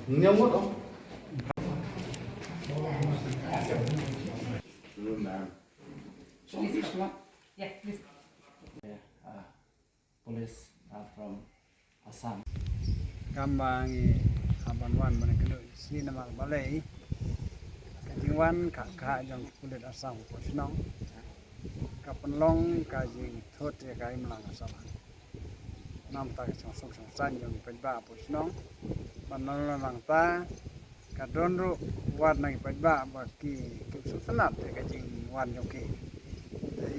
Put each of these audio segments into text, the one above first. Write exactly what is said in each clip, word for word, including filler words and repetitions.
Nyaw ngut, oh. Room, man. Yeah, please. Yeah, uh, police are from Assam. Kam ba ngi hap ban wan ban kynduh shi namar balei ka jingwan ka, ka jong ki pulit Assam hapoh shnong ka pynlong ka jingthut ïa ka imlang ka sahlang. Namar ka jingsuk jingsaiñ jong ki paidbah hapoh shnong. Ban nang nangta ka don ruh wat na ki paidbah ba ki, kim sngewtynnat ïa ka jingwan jong ki. Te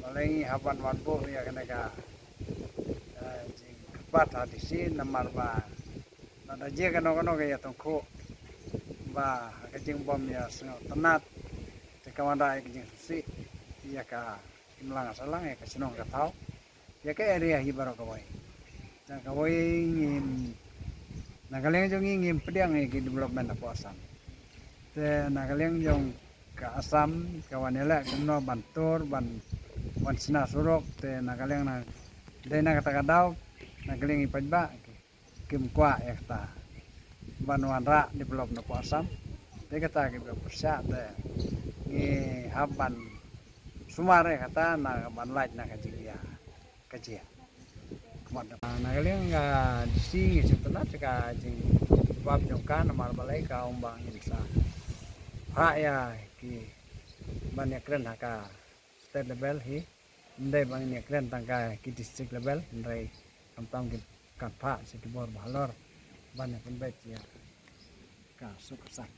balei ngi hap ban wan buh ïa kane ka, eh, jingkyrpad ha D C namar ba lada jia kano kano ka ïatyngkhuh ba ka jingbym ïasngewtynnat te ka wanrah ïa ka jingsngewsih ïa ka imlang ka sahlang, ïa ka shnong ka thaw, ïa ka area hi baroh kawei. Te kawei ngim, na ka liang jong ngi ngim pdiang ïa ki development hapoh Assam. Te na ka liang jong ka Assam ka wan ïaleh kumno ban tur ban wan shna surok, te na ka liang na dei na kata ka daw na ka liang i paidbah kim kwah ïa kata ban wanrah develop napoh Assam. Te kata ki ba pyrshah te ngi hap ban sumar ïa kata na ban lait na ka jingïa ka jia. Kumno na ka liang ka D C ngi sngewtynnat ka jingjubab jong ka namar balei ka ong ba ngin sa phah ïa ki ban ïakren ha ka state level hi. Ym dei ba ngin ïakren tang ka ki district level, hynrei khamtam ki kan phah sha ki bor ba halor ban ïa pynbeit ïa ka suk ka san.